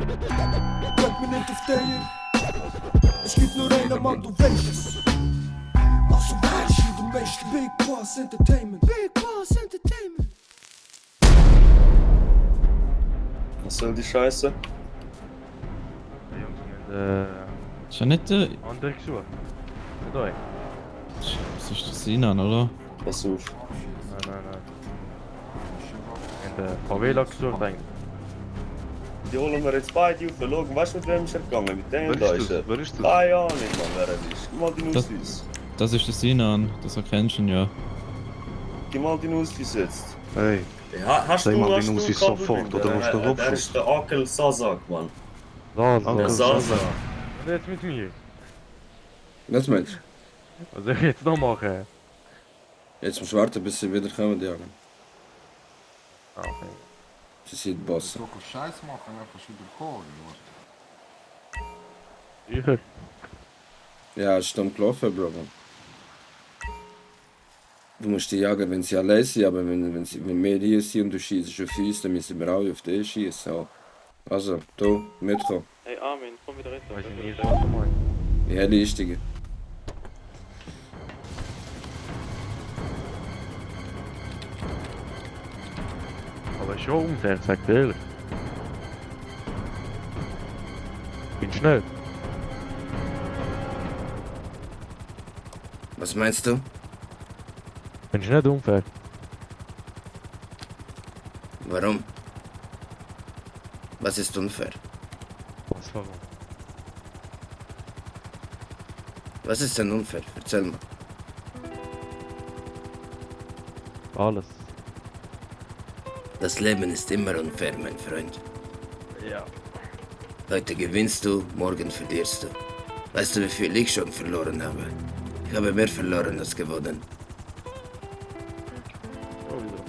Bleib mir nicht auf der. Es gibt nur einen Mann, du weißt es. Also weißt du, du weißt Big Boss Entertainment. Big Boss Entertainment. Was soll die Scheiße? Ist ja nicht der. Andere gesucht. Nicht euch. Das ist der Sinan, oder? Pass auf. Nein. In der Favela gesucht eigentlich. Die holen wir jetzt beide auf. Schauen, weißt du, mit wem ist er gegangen? Mit dem da ist er. Wer ist das? Keine Ahnung, Mann, wer er ist. Gib mal deinen Das- Ausweis. Das ist der Sinan, das erkennst du ihn ja. Gib mal deinen Ausweis jetzt. Hey, Ja, hast Sag du mal hast deinen du Ausweis Kabel sofort, mit? oder musst du Der rupfen? ist der Akel Sazak, Mann. da. Der Sazak. Und jetzt mit mir. Was meinst du? Was soll ich jetzt noch machen? Jetzt musst du warten, bis sie wieder kommen, die Jungen. Ah, okay. Sie sind die Bosse. Только Scheiß machen, einfach schon der Kohl. Ich? Ja, es ist dumm gelaufen, Bro. Du musst die jagen, wenn sie allein sind, aber wenn wir hier sind und du schießt auf uns, dann müssen wir alle auf dich schießen. Also, du, mitkommen. Hey Armin, komm wieder rein. Weiß ich nicht, was du meinst. Die helle Istige. Aber schon unfair, sag dir ehrlich. Bin schnell. Was meinst du? Findest du nicht unfair? Warum? Was ist unfair? Was, warum? Was ist denn unfair? Erzähl mal. Alles. Das Leben ist immer unfair, mein Freund. Ja. Heute gewinnst du, morgen verlierst du. Weißt du, wie viel ich schon verloren habe? Ich habe mehr verloren als gewonnen. Schon wieder.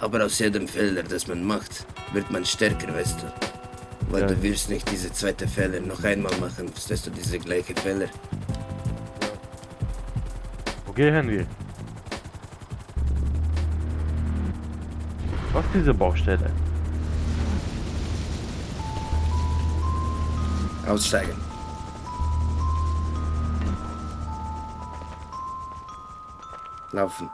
Aber aus jedem Fehler, das man macht, wird man stärker, weißt du. Weil Ja. du willst nicht diese zweite Fehler noch einmal machen, verstehst du, diese gleiche Fehler. Wo gehen wir? Was ist diese Baustelle? Aussteigen. Laufen.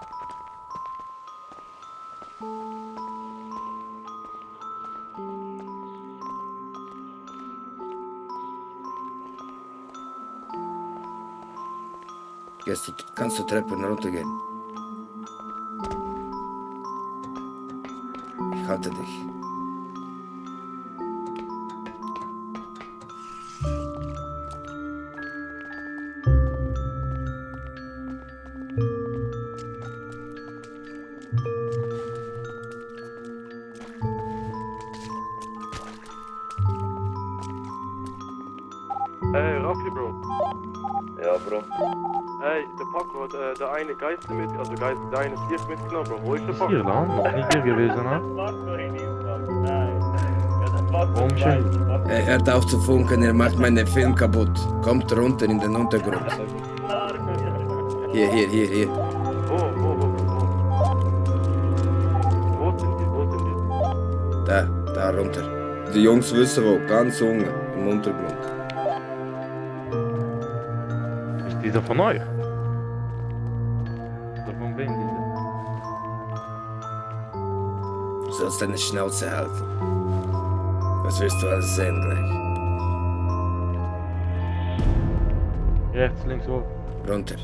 Kannst du Treppen runtergehen? Ich halte dich. Hey Raffi Bro. Ja, Bro. Hey, der Paco hat der eine Geister mit, also Geist, der eine Tier mitgenommen, Bro. Wo ist der Ist hier Paco? lang? Noch nie hier gewesen, ne? Warum schon? Er hört auf zu funken, er macht meinen Film kaputt. Kommt runter in den Untergrund. Hier. Wo sind die? Da runter. Die Jungs wissen wo, ganz unten, im Untergrund. Ist dieser von euch? Oder von wem dieser? Du sollst deine Schnauze halten. Das wirst du alles sehen gleich. Rechts, links, hoch. Runter.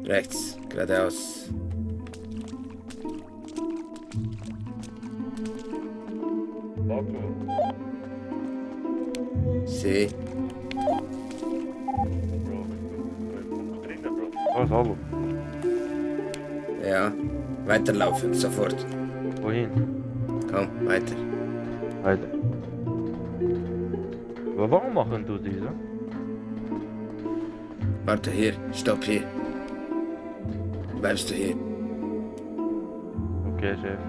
Rechts, geradeaus. See, Was, hallo? ja. Weiterlaufen, sofort. Wohin? Komm, weiter. Weiter. Aber warum machen du diese? Warte hier, stopp hier. Bleibst du hier? Okay, Chef.